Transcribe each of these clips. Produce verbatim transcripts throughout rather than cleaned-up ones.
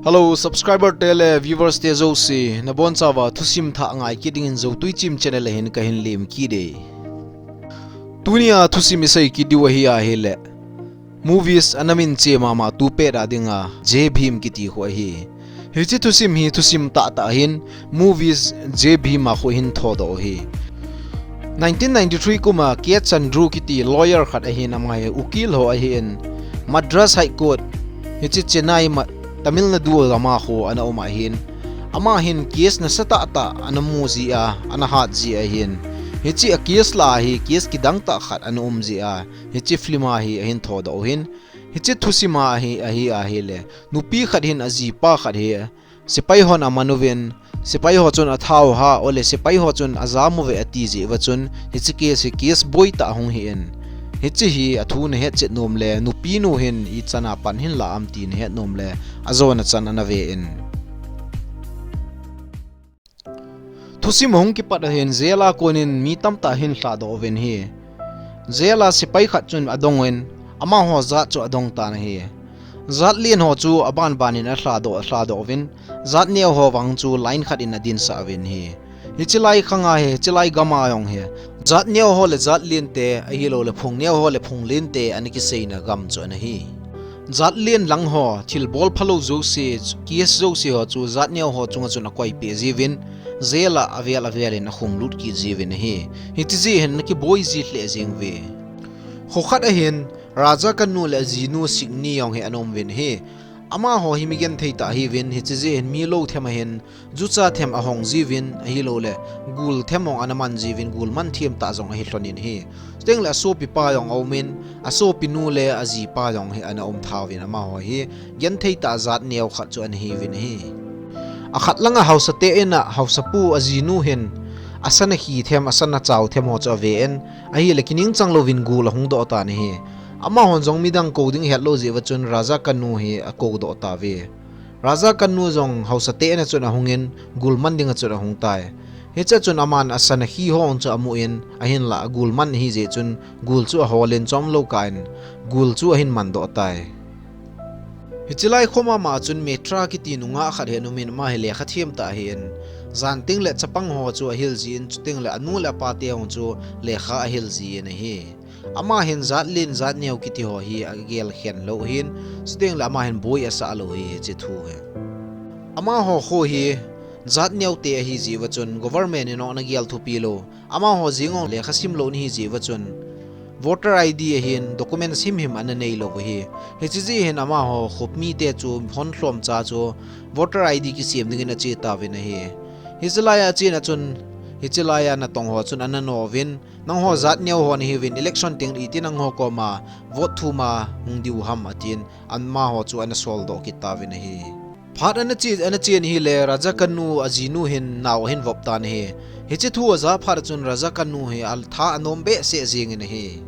Hello subscriber te le viewers te jouse, nabonchauva thusim thah ngai kit dingin Joutui Chim channel a hin kahin lemkit e. Tunia thusim isei kit diu ahi ahile, movies ana minche mama tupet a dinga Jai Bhim kiti khu ahi. Hiche thusim hi thusim tahtah ahin, movies Jai Bhim a khu hin thodoh u ahi. Nineteen ninety-three kum a K Chandru kiti lawyer khat ahin, ama hi ukil ho ahin, Madras High Court, hiche Chennai ma, Tamil Nadu lama khu ana um ahin, ama hin case nasatah tah ana mu jia, ana hat ji ahin, hiche a case lah a hi case kidang tah khat ana um jia, hiche film a hi ahin thodoh u ahin, hiche thusim a hi ahi ahile, nupi khat hin ajipa khat hi sepai hon aman uvin, sepai ho chun atha u ham, ole sepai ho chun ajam uve ati jeh uva chun, hiche case hi case boi tah ahung hin, hiche hi athu nahet chet nom le, nupi nu hin ichan a pan hin la am ti nahet nom le, ajona chan ana ve in. Thusim ahung kipat ahin, jail a konin mi tamtah hin lhadoh uvin ahi. Jail a sepai khat chun adong uvin, amaho jat chu adong tan ahi. Jat len ho chu aban ban in alhadoh, alhadoh uvin, jat neo ho vang chu line khat in adinsah uvin ahi. Hiche lai khang a hi, hiche lai gam a jong hi, jat neo ho le jat len te, ahilou le phung neo ho le phung len te ana kiseina gam chu ana hi. Jat len lang ho, thilbol phalou jouse, case jouse ho chu jat neo ho chunga chun akoipeh jiuvin, jail a avel avel in akhum lut kit jiuvin ahi. Hiche jeh hin ana kiboi ji lheh jeng uve. Kho khat ahin, Raja Kannu le ajinu Signi jong hi ana um uvin ahi. Amaho hi mi genthei tah ahiuvin, hiche jeh hin mi lou them ahin, jucha them ahong jiuvin, ahilou le gul them jong ana man jiuvin, gul man them tah jong ahi lhon in ahi. Chuteng le asopipa jong aum in, asopinu le ajipa jong hi ana um tha uvin, amaho hi genthei tah jat neo khat chu ana hiuvin ahi. Akhat langa haosa te in a, haosapu ajinu hin asan akhi them, asan achao them ho chu ave in, ahile kining chang louvin gul ahung doh tan ahi. Amahon jong midang kou ding ahet lou jeh uva chun Raja Kannu hi akou doh tauve. Raja Kannu jong haosa te in a chun ahung in, gul man ding a chun ahung tai. Hiche a chun aman asan akhi ho chu amu in, ahinlah agul man ahi jeh chun, gul chu ahol in chomlou kah in, gul chu ahin man doh tai. Hiche lai kho mama a chun Mitra kiti nungah khat hi ana um in, ama hi lekha them tah ahin, jan teng le chapang ho chu ahil ji in, chuteng le anu le apa te ho chu lekha ahil ji in ahi. Ama hin jat len jat neo kiti ho hi agel khen lou ahin, chuteng le ama hin boi asah lou ahi, hiche thu hi. Amaho kho hi jat neo te ahi jeh uva chun government in jong ana gel thupi lou. Amaho jeng jong lekha sim lou ana hi jeh uva chun voter I D ahin documents himhim ana nei lou u ahi. Hiche jeh hin amaho khopi mite chu hon lhom cha chu voter I D kisem dingin ache tauvin ahi. Hiche lai a achen a chun, hiche lai a natong ho chun ana no uvin, nangho jat neo ho nahiuvin, election teng le iti nangho koma vote thum a hung diu ham atin, amaho chu ana sol doh kit tauvin ahi. Phat ana che, ana chen ahile, Raja Kannu ajinu hin nao ahin vop tan ahi. Hiche thu aja phat a chun Raja Kannu hi atha anom behseh jeng in ahi.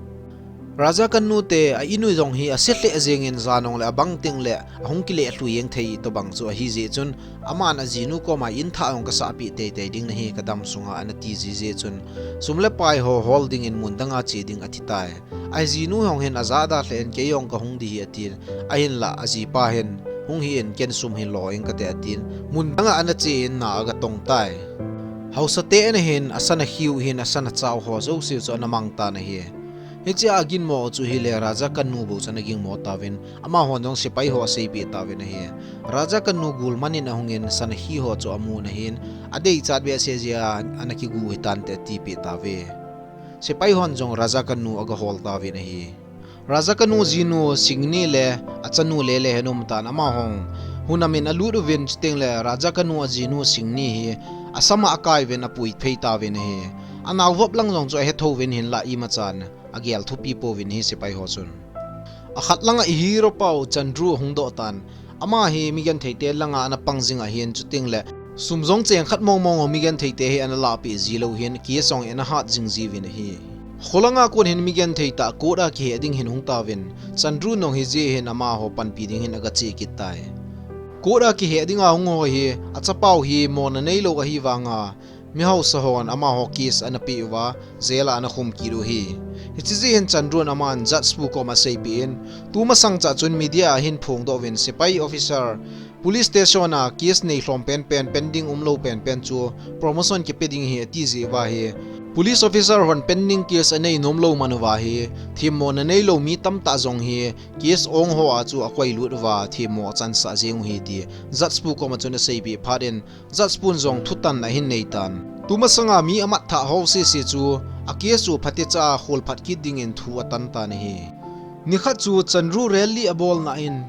Raja Kannu te a in u jong hi ase lheh jeng in, jan jong le abang teng le ahung kile lhu jeng thei tobang chu ahi jeh chun, aman ajinu koma in thah jong kasah peh teitei ding nahi kadam sunga ana ti ji jeh chun, sum le pai ho hol dingin mun dang a che ding ati tai. Ajinu jong hin aja da lheh in, kei jong kahung ding ahi atin, ahinlah ajipa hin, hung hih in, ken sum hi lo ing kate atin, mun dang a ana che in na aga tong tai. Haosa te in ahin, asan akhi u hin, asan achao ho jouse chu ana mang tan ahi. Hiche a aginmo chu ahile Raja Kannu bou chu ana gingmo tauvin, amahon jong sepai ho aseipeh tauvin ahi. Raja Kannu gul man in ahung in, san akhi ho chu amun ahin, adeichat behseh jeh a ana kigu hitante atipeh tauve. Sepai hon jong Raja Kannu aga hol tauvin ahi. Raja Kannu jinu Signi le achanu Lele hi ana um tan, amahon hunam in alut uvin, chuteng le Raja Kannu ajinu Signi hi asam a akai uvin apui phei tauvin ahi. Anao vop lang jong chu ahetho uvin, hinlah imachan agel thupi pouvin ahi sepai ho chun. Akhat langa i hero pau Chandru ahung doh tan. Ama hi mi genthei te langa ana pang jing ahin, chuteng le sum jong cheng khat mong mong ho mi genthei te hi ana lahpeh ji lou hin, case jong ana hat jing jiuvin ahi. Kholanga kon hin mi genthei tah court a kihe ding hin hung tauvin, Chandru in jong hijeh hin amaho panpi ding hin aga che kit tai. Court a kihe dinga hung ho hi, achapau hi mona neilou ahi vanga, mi haosa hon amaho case ana peh uva, jail a ana khum kit u ahi. Hiche jeh hin Chandru in aman judge pu koma aseipeh in, tumasang cha chun media a ahin phongdoh uvin, sepai officer Police station a case nei lhom penpen, pending umlou penpen chu promotion kipe ding ahi ati jeh uva hi, police officer hon pending case anei nomlou man uva hi, themmona neilou mi tamtah jong hi case ong hoa chu akoilut uva themmo achansah jeng u ahi ti judge pu koma chun aseipeh phat in, judge pun jong thutan ahin nei tan. Tumasanga mi amat thah ho sese chu a case u phatecha a kholphat kit dingin thu atan tan ahi. Nikhat chu Chandru rally abolna in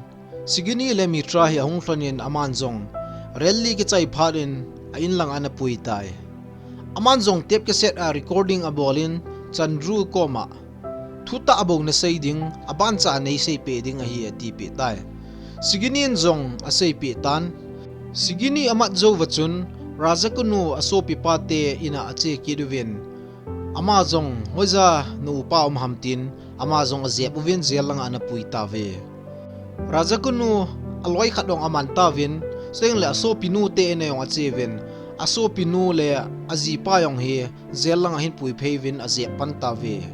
Sigini le Mitra hi ahung lhon in aman jong rally kichai phat in a inlang ana pui tai. Aman jong tape cassette a recording abol in Chandru koma, thutah bou nasei ding, abancha neiseipeh ding ahi atipeh tai. Sigini in jong aseipeh tan. Sigini amat jouva chun Rajakunu asopipa te in a ache kit uvin, ama jong hoija na upa um ham tin ama jong ajep uvin jail langa ana pui tauve. Rajakunu aloi khat jong aman tauvin, chuteng le asopinu te in a jong ache uvin, asopinu le ajipa jong hi jail langa ahin pui phei uvin ajep pan tauve.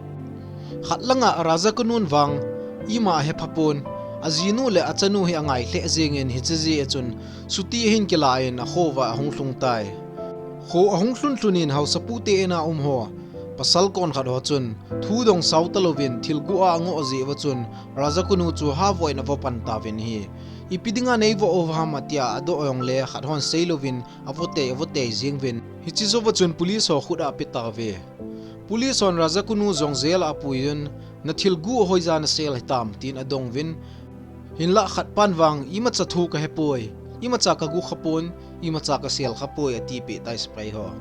Khat langa Rajakunun vang ima ahepha pon, ajinu le achanu hi angai lheh jengin hiche jeh a chun chuti ahin kila in akho uva ahung lhung tai. Kho ahung lhun lhun in haosapu te in a um ho, pasal kon khat ho chun thu dong sao talouvin thil guh a angoh jeh uva chun Rajakunu chu havoh in avo pan tauvin ahi. Ipi dinga neivoh u ham atia adoh jong le khat hon seilouvin avo tei avo tei jeng uvin. Hiche jouva chun police ho khut a ape tauve. Police hon Rajakunu jong jail a apui un, na thil guh hoija nasel hitam tin adong uvin, hinlah khat pan vang imacha thu kahepoi, imacha kaguh khapon, imacha kasel khapoi atipeh tai sepai ho.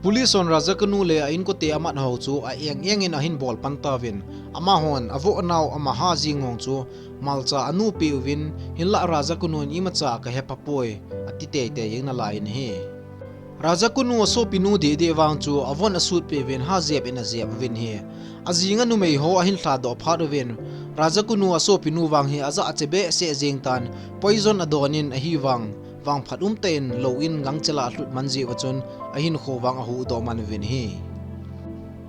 Police hon Rajakunu le a inkote amat ho chu a eng eng in ahin bol pan tauvin, amahon avoh nau amaha jeng ho chu malcha anu peh uvin, hinlah Rajakunun imacha kahepha poi ati teitei jeng nalai in ahi. Rajakunu asopinu deh deh vang chu avon asut peh uvin hajep in ajep uvin ahi. Ajinga numei ho ahin lhadoh phat uvin, Rajakunu asopinu vang hi ajah ache behseh jeng tan, poison adon in ahivang, vangphat umtah in lou in gangchel a alhut man jeh uva chun ahinkho vang ahuhdoh man uvin ahi.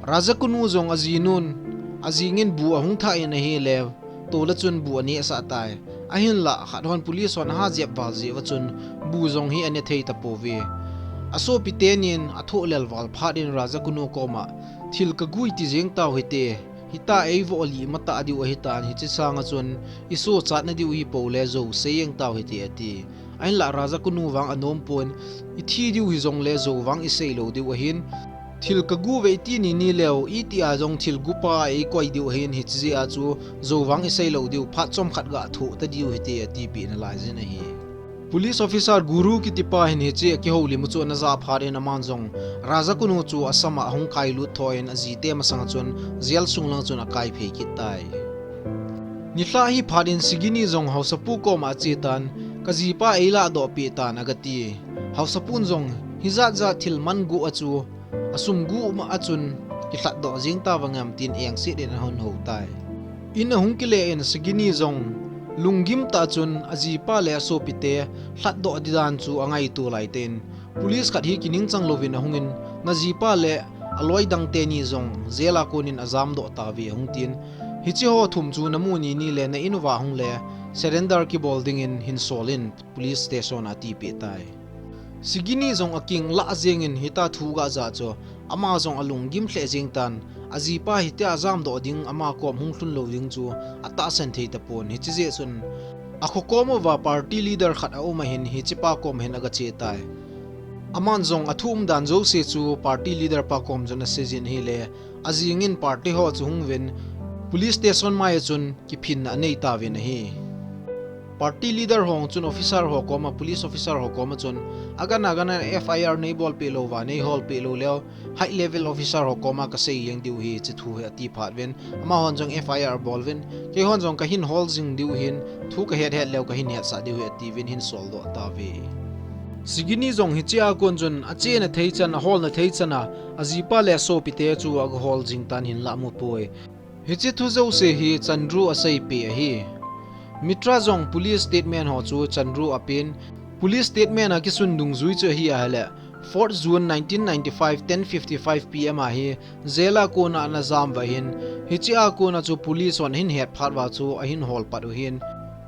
Rajakunu jong ajinun, ajing in bu ahung thah in ahile, tola chun bu anehsah tai. Ahinlah khat hon police hon ahajep val jeh uva chun bu jong hi ane thei tapouve. Asopi tenin athoh lel val phat in Rajakunu koma, thil kaguh ti jeng tau hite, hitia eivoh lih matah diu ahitan hiche sanga chun isochatna diu hipou le jou sei jeng tau hite ati. Ahinlah Rajakunu vang anom pon, ithi diu hijongle jou vang isei lou diu ahin, thil kaguh ve iti nini leu, itia jong thil guh pa eikoi diu ahin, hiche jeh a chu jou vang isei lou diu, phat chomkhat ga thoh ta diu hite atipeh nalai jin ahi. Police officer Guru kitipa hin hiche akihoulim u chu ana jah phat in aman jong Rajakunu chu asama ahung kailut tho in ajite masanga chun jail sung langa chun akaiphei kit tai. Nilhah hi phat in Sigini jong haosapu koma ache tan, kajipa eiladoh peh tan agati. Haosapun jong hijat jat thil man guh a chu asum guh ma a chun kilhatdoh jeng tavangem tin engset in ahung hou tai. In ahung kile in Sigini jong lunggim tah chun ajipa le asopite lhatdoh didan chu angaito laitah in, police khat hi kiningchang louvin ahungin, najipa le aloi dang teni jong jail a konin ajamdoh tauve ahung tin, hiche ho thum chu namu nini le na in uva hung le surrender kibol dingin hinsol in police station a atipeh tai. Sigini jong aking lah jengin hitia thu gah jah chu ama jong alunggim lheh jeng tan, ajipa hitia ajamdoh ding ama kom hung lhun lou ding chu atahsan thei tapon, hiche jeh chun akho kom uva party leader khat aum ahin hichepa kom hin agache tai. Aman jong athu umdan jouse chu party leader pa kom chun aseijin ahile, ajing in party ho chu hung uvin police station mai a chun kiphinna anei tauvin ahi. Party leader ho chun officer ho koma, police officer ho koma chun, agan agan a F I R neibolpeh louva, neiholpeh lou leu, high level officer ho koma kasei jeng diu ahi, hiche thu hi ati phat uvin, amahon jong F I R abol uvin, keihon jong kahin hol jing diu ahin, thu kahet het leu kahin hetsah diu ahi atiuvin hinsol doh tauve. Sigini jong hichea kon chun achena thei chan, aholna thei chan a, ajipa le asopite chu agahol jing tan hinlah amupoi. Hiche thu jouse hi Chandru aseipeh ahi. Mitra jong police statement ho chu Chandru apen, police statement a kisun dungjui chu ahi ahile, fourth June nineteen ninety-five, ten fifty-five P M a hi jail a kona ana jam uva ahin, hichea kona chu police hon ahin het phat uva chu ahin hol pat u ahin,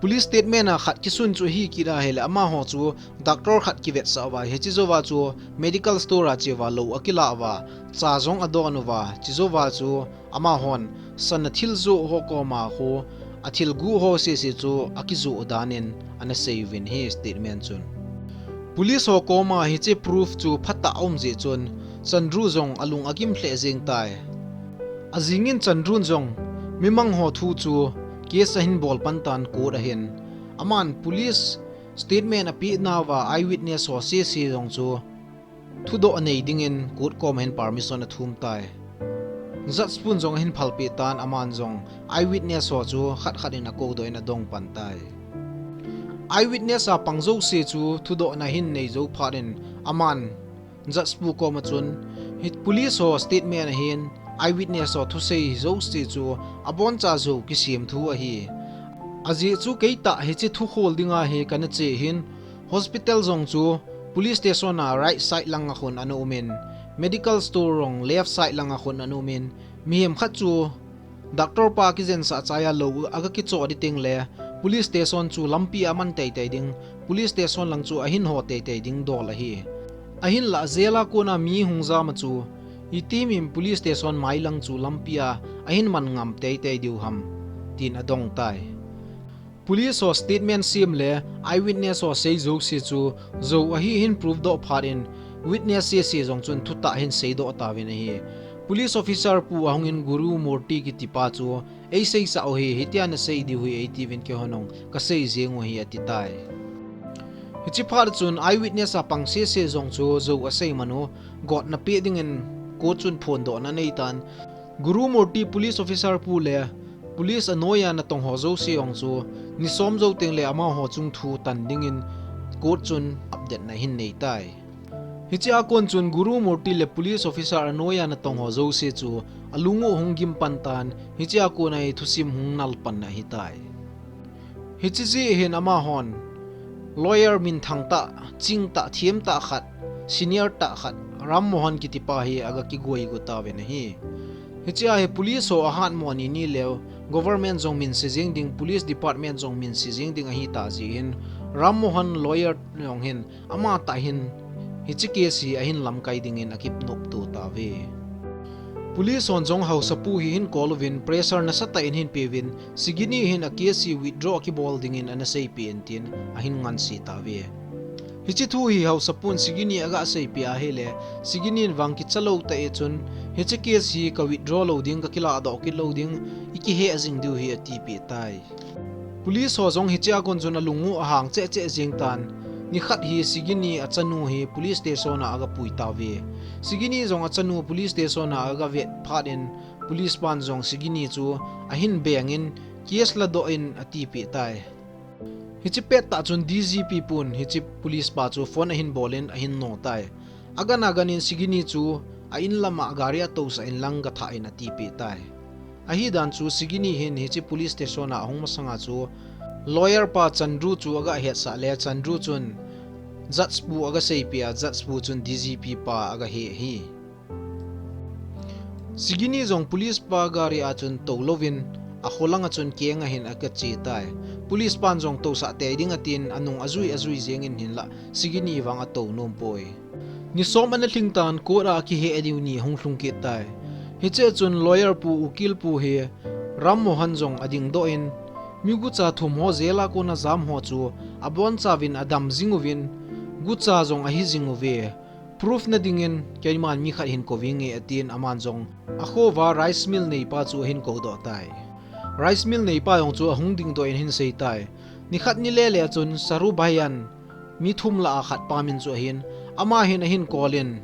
Police statement a khat kisun chu hi kit ahile amaho chu doctor khat kivetsah uva, hiche jouva chu medical store a cheuva lou akilah uva, cha jong adon uva, chujouva chu amahon sana thil joh ho koma khu athil gu ho sese chu akijoh danin ana sei uvin hi statement chun. Police ho koma hiche proof chu phatah aum jeh chun Chandru jong alung agim lheh jeng tai. Ajingin Chandrun jong mimang ho thu chu case ahin bol pan tan court ahin. Aman police statement apeh nauva eyewitness ho sese jong chu thudoh anei dingin court koma hin permission athum tai. Judge pun jong ahin phalpeh tan aman jong eyewitness ho chu khat khat in akoudoh in adong pan tai. Eyewitness a pang jouse chu thudohna ahin nei jou phat in aman judge pu koma chun hi police ho statement ahin eyewitness ho thusei jouse chu aboncha jou kisem thu ahi. Ajeh chu keitah hiche thu khol dinga hi kana che hin hospital jong chu police station a right side langa khun ana umin, medical store jong left side langa khun ana umin, mihem khat chu doctor pa kijensah chaiya lou aga kichoh ding teng le police station chu lampi a aman teitei ding, police station lang chu ahin ho teitei ding dol ahi. Ahinlah jail a kona mi hung jam a chu iti himin police station mailang chu lampi a ahin man ngam teitei diu ham, tin adong tai. Police ho statement sem le eyewitness ho sei jouse chu jou ahi hin prove doh phat in witness sese jong chun thutah hin seidoh tauvin ahi. Police officer pu ahungin Guru Murti kitipa chu eiseisah u hi, hitia nasei diu hi eitiuvin keihon jong kasei jeng u hi ati tai. Hiche phat chun eyewitness a pang sese jong chu jou asei man u gotna peh dingin court chun phondohna anei tan. Guru Murti police officer pu le police anoiya natong ho jouse jong chu ni som jou teng le amaho chung thu tan dingin court chun update na ahin nei tai. Hiche a kon chun Guru Murti le police officer anoiya natong ho jouse chu alung u hung gim pan tan, hiche a kona hi thusim hung nal pan ahi tai. Hiche jeh hin amahon lawyer minthang tah, ching tah, them tah khat, senior tah khat, Ram Mohan kitipa hi aga kigoi got tauvin ahi. Hiche a hi police ho ahat mo ni ni leu, government jong minse jeng ding, police department jong minse jeng ding ahi tah jeh hin, Ram Mohan lawyer jong hin amatah hin hiche case hi ahin lamkai dingin akip nop to tauve. Police hon jong haosapu hi ahin call uvin pressure nasatah in ahin peuvin, Sigini hin a case hi withdraw akibol dingin ana seipeh in tin ahin ngansi tauve. Hiche thu hi haosapun Sigini aga seipeh ahile, Sigini in vang kicha lou tah e chun, hiche case hi ka withdraw lou ding, ka kiladoh kit lou ding, i kihei jing diu ahi atipeh tai. Police ho jong hiche a kon chun alung u ahang cheh cheh jeng tan. Nikhat hi Sigini achanu hi police station a aga pui tauve. Sigini jong achanu police station a aga vet phat in police pan jong Sigini chu ahin beng in case ladoh in atipeh tai. Hiche pettah chun D G P pun hiche police pa chu phone ahin bol in ahin no tai. Agan agan in Sigini chu a in lama gari atousah in lang gathah in atipeh tai. Ahidan chu Sigini hin hiche police station a ahung masanga chu lawyer pa Chandru chu aga hetsah le Chandru chun judge pu aga seipeh a, judge pu chun D G P pa aga he ahi. Sigini jong police pa gari a chun tou louvin akho langa chun keng ahin aga che tai. Police pan jong tousah tei ding atin anung ajui ajui jeng in hinlah Sigini vang atou nom poi. Ni som ana lhing tan court a akihei diu ni ahung lhung kit tai. Hiche chun lawyer pu, ukil pu hi Ram Mohan jong adingdoh in, mi gucha thum ho jail a kona jam ho chu abonchauvin adam jing uvin, gucha jong ahi jing uve. Proof na dingin keiman mi khat hin kou inge atin aman jong akho uva rice mill neipa chu ahin koudoh tai. Rice mill neipa jong chu ahung dingdoh in ahin sei tai. Nikhat nile le chun Saru Bhaiyan mi thum lah a khat pa min chu ahin, ama hin ahin call in,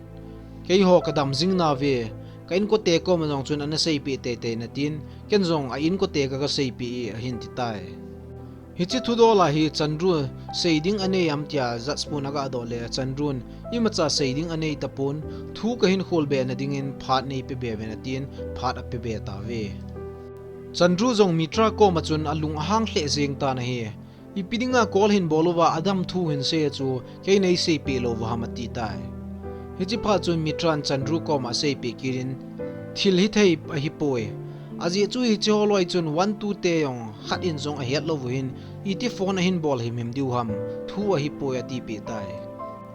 keiho kadam jing nauve, ka inkote koma jong chun ana seipeh teitei in atin, ken jong a inkote kaga seipeh e ahin ti tai. Hiche thudol a hi Chandru sei ding anei am tia judge pun aga doh le Chandrun imacha sei ding anei tapon, thu kahin kholbe na dingin phat neipe be uvin atin, phat ape be tauve. Chandru jong Mitra koma chun alung ahang lheh jeng tan ahi. Ipi dinga call hin bol uva adam thu hin sei a chu kei nei seipeh lou uva ham ati tai. Hiche phat chun Mitran Chandru koma aseipeh kit in, thil hithei ahipoi. Ajeh chu hiche holoi chun one two te jong khat in jong ahet lou u hin, iti phone ahin bol himhim diu ham, thu ahipoi atipeh tai.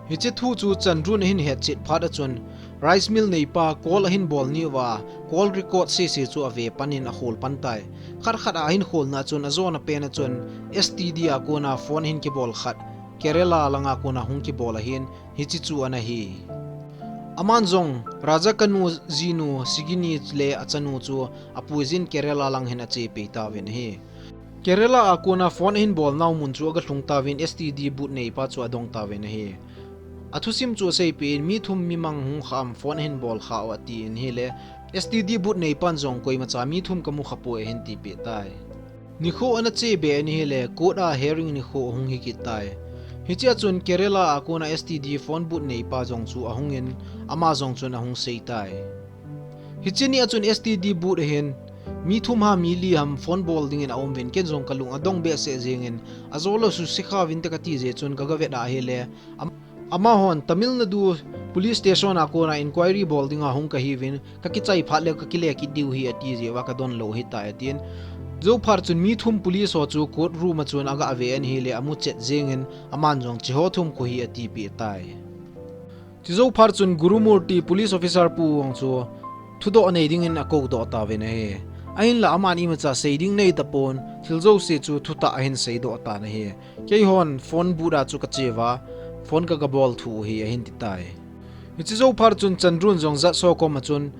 Hiche thu chu Chandrun ahin hetchet phat a chun, rice mill neipa call ahin bol ni uva, call record sese chu ave pan in akhol pan tai. Khat khat a ahin kholna chun ajona pen a chun, S T D a kona phone ahin kibol khat, Kerala langa kona hung kibol ahin, hiche chu ana hi. Aman jong, Raja kanu jinu Sigini le achanu chu apuijin Kerala lang hin ache pei tauvin ahi. Kerala a kona phone ahin bol nau mun chu aga lhung tauvin S T D booth neipa chu adong tauvin ahi. Athusim chu aseipeh in mi thum mi mang hung kha am phone ahin bol kha u atin ahile, S T D booth neipan jong koimacha mi thum kamu khapoi ahin tipeh tai. Nikho ana che be in ahile, court a hearing nikho ahung hi kit tai. Hiche a chun Kerala a kona S T D phone booth neipa jong chu ahungin, ama jong chun ahung sei tai. Hiche ni a chun S T D booth ahin, mi thum ham mi li ham phone bol dingin aum uvin ken jong kalung adong behseh jengin, ajou lou susikha uvinte kati jeh chun kaga vet ahile, am-, amahon Tamil Nadu police station a kona inquiry bol dinga hung kahiuvin, kakichai phat le kakile kit diu ahi ati jeh uva kadon lou ahitai atin. Jou phat chun mi thum police ho chu court room a chun aga ve in ahile amu chet jengin aman jong hiche ho thum khu ahi atipeh tai. Chujou phat chun Gurumurti police officer pu jong chu thudoh nei dingin akoudoh tauvin ahi. Ahinla aman imacha sei ding nei tapon, thil jouse chu thutah ahin seidoh tan ahi. Keihon phone booth a chu kache uva, phone kaga bol thu ahi ahin ti tai. Hiche jou phat chun Chandrun jong judge ho koma chun,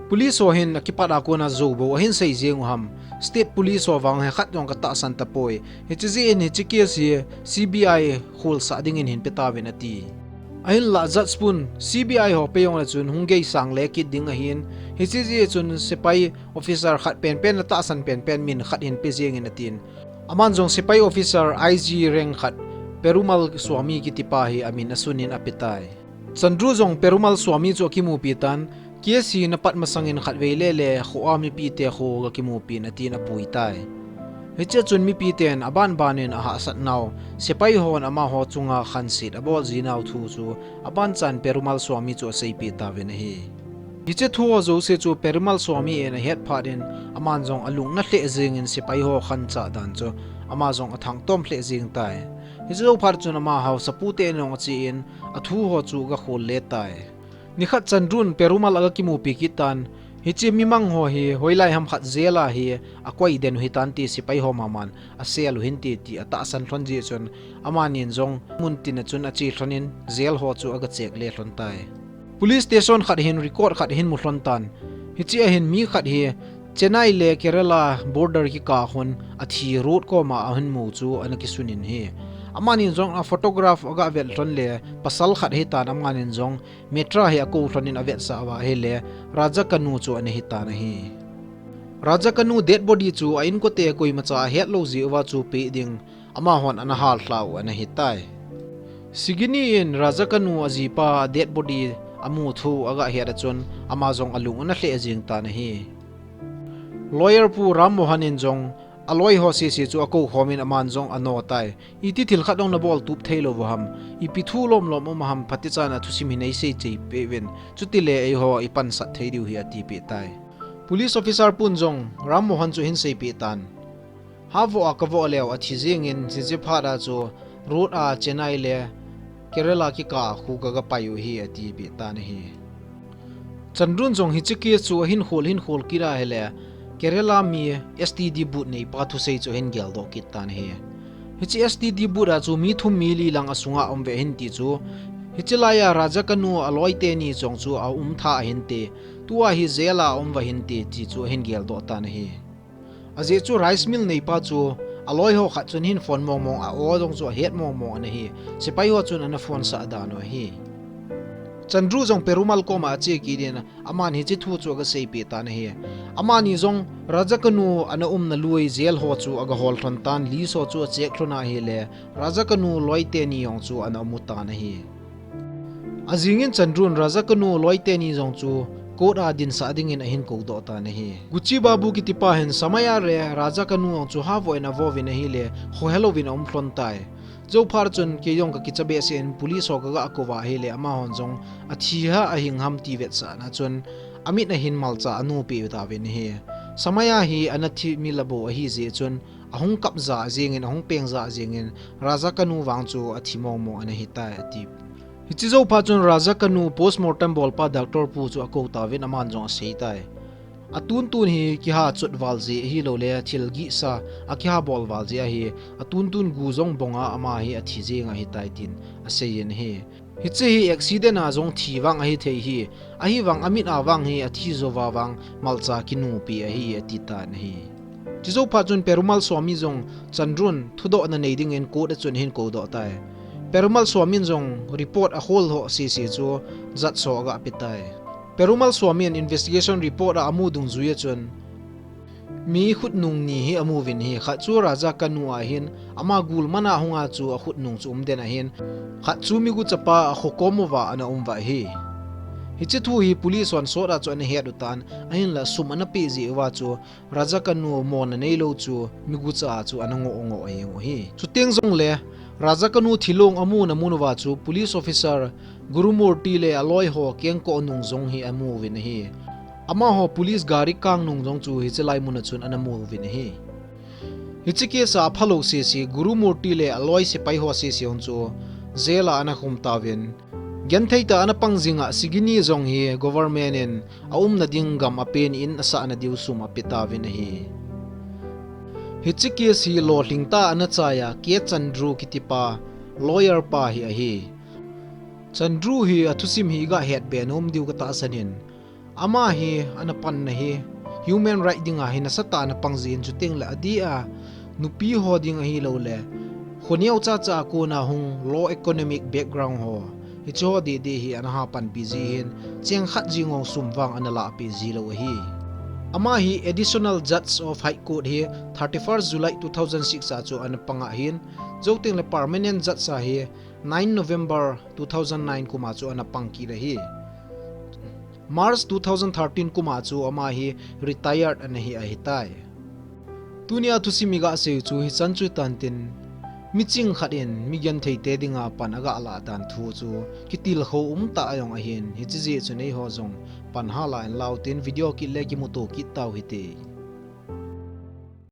police ho hin akipat a kona jou bou ahin sei jeng u ham. State police ho vang hi khat jong katahsan tapoi. Hiche jeh in hiche case hi C B I kholsah dingin hin pe tauvin ati. Ahinla judge pun C B I ho pe jongle chun hung geisang le kit ding ahin. Hiche jeh chun sepai officer khat penpen atahsan penpen min khat hin pe jengin atin. Aman jong sepai officer I G rank khat Perumal Swami kitipa hi amin asunin ape tai. Chandru jong Perumal Swami chu akimupi tan, case hi napat masangin khatvei lele kho a mipite kho gakimupi in atin apui tai. Hiche a chun mipiten abanbanin ahahsatnau, sepai hon amaho chunga khanset abol jinau thu chu abanchan Perumal Swami chu aseipeh tauvin ahi. Hiche thu ho jouse chu Perumal Swami in ahet phat in aman jong alungna lheh jengin sepai ho khanchah dan chu ama jong athangtom lheh jeng tai. Hiche jou phat chun ama haosapute in jong achen athu ho chu gakhol le tai. Nikhat Chandrun Perumal agakimupi kit tan, hiche mimang ho hi hoilai ham khat jail a hi akoi den u hitante sepai ho maman asel u hinte ti atahsan lhon jeh chun amanin jong muntin a chun ache lhonin jail ho chu aga check le lhon tai. Police station khat hin record khat ahin mu lhon tan, hiche a hin mi khat hi Chennai le Kerala border kikah khun athi road koma ahin mu chu ana kisunin ahi. Amanin jong aphotograph aga vet lhon le pasal khat ahitan amanin jong Mitra hi akou lhonin avetsah uva ahile Raja Kanu chu ana hitan ahi. Raja Kanu dead body chu a inkote koimacha ahetlou jeh uva chu peh ding amahon ana hallhah u ana hitai. Sigini in Raja Kanu ajipa dead body amu thu aga het a chun ama jong alung ana lheh jeng tan ahi. Lawyer pu Ram Mohan in jong aloi ho sese chu akou khomin aman jong ano tai. Iti thil khat jong nabol tup theilou u ham, ipi thu lomlom um ham, phatechan a thusim hi neisei cheh peh uvin, chutile eiho ipansat thei diu ahi atipeh tai. Police officer pun jong Ram Mohan chu ahin seipeh tan, havoh a kavoh leu athi jengin hiche phat a chu road a Chennai le Kerala kikah khu kaga pai u ahi atipeh tan ahi. Chandrun jong hiche case chu ahin khol, hin khol kit ahile Kerala mi S T D booth neipa thusei chu ahin geldoh kit tan ahi. Hiche S T D booth a chu mi thum mi li lang asunga aum uve ahin ti chu, hiche laiya Raja Kanu aloi teni jong chu aum tha ahinte, tua hi jail a aum uva ahinte ti chu ahin geldoh tan ahi. Ajeh chu rice mill neipa chu aloi ho khat chun ahin phone mongmong a, aw jong chu ahet mongmong ana hi. Sepai ho chun ana phone sah dan u ahi. Chandru jong Perumal koma ache kit in aman hiche thu chu aga seipeh tan ahi. Amani jong Raja Kanu ana umna lui jail ho chu aga hol lhon tan, list ho chu a check lhon ahile Raja Kanu loi teni jong chu ana um u tan ahi. Ajingin Chandrun Raja Kanu loi teni jong chu court a dinsah dingin ahin koudoh tan ahi. Guchi Babu kitipa hin Samaya le Raja Kanu jong chu havoh in avouvin ahile khohelouvin aum lhon tai. Jou phat chun kei jong kakicha behseh in police ho kaga kouva ahile amahon jong athi ham ahing ham ti vetsahna chun amit ahin malcha anu peh tauvin ahi. Samaya hi ana thi mi la bou ahi jeh chun, ahung kap ja jingin, ahung peng ja jingin, Raja kanu vang chu athi mong mong ana hitai ati. Hiche jou phat chun Raja kanu postmortem bolpa doctor pu chu akou tauvin aman jong asei tai. Atun tun hi kiha chot val jeh ahilou le thil gihsa akiha bol val jeh ahi, atun tun gu jong bonga ama hi athi jing ahitai tin asei in ahi. Hiche hi accident a jong thi vang ahi thei hi, ahivang amit a vang hi athi jou va vang malcha kinupi ahi ati tan ahi. Chujou phat chun Perumal Swami jong Chandrun thudohna nei dingin court a chun ahin koudoh tai. Perumal Swami in jong report ahol ho sese chu judge ho aga pe tai. Perumal Swami in investigation report a amu dungjuiya chun mi khutnung ni hi amu uvin ahi, khat chu Raja kanu ahin, ama gul mana hunga chu akhutnung chu um den ahin, khat chu miguchapa akhokom uva ana um uva ahi. Hiche thu hi police hon sot a chu ana het u tan, ahinla sum ana pe jeh uva chu Raja kanu mona neilou chu migucha a chu ana ngoh ngoh ahi u ahi. Chuteng jongle Raja kanu thilong amuna mun uva chu police officer Gurumurti le aloi ho kengkoh nung jong hi amu uvin ahi. Amaho police gari kang nung jong chu hiche lai mun a chun ana mu uvin ahi. Hiche case a aphalou sese Gurumurti le aloi sepai ho sese hon chu jail a ana khum tauvin. Genthei tah a ana pang jinga Sigini jong hi government in aumna ding gam apen in asahna diu sum ape tauvin ahi. Hiche case hi lolhing tah a ana chaiya K Chandru kitipa lawyer pa hi ahi. Chandru hi athusim hi iga het be nom diu katahsan in. Ama hi ana panna hi human right dinga hi nasatah a ana pang jin, chuteng le adeh a nupi ho ding ahilou le khoneo chacha a kona hung low economic background ho, hiche ho deh deh hi ana ha panpi ji hin, cheng khat jing jong sum vang ana lahpeh ji lou ahi. Ama hi Additional Judge of High Court hi thirty-first July two thousand six a chu ana pang ahin, chuteng le Permanent Judge a hi nine November two thousand nine kum a chu ana pang kit ahi. March two thousand thirteen kum a chu ama hi retired ana hi ahitai. Tunia thusim iga sei u chu hichan chu hitan tin, miching khat in migenthei te dinga pan aga lah dan thu chu kitilkhou um tah jong ahin, hiche jeh chun eiho jong pan hala inlau tin video kit le kimuto kit tau hite.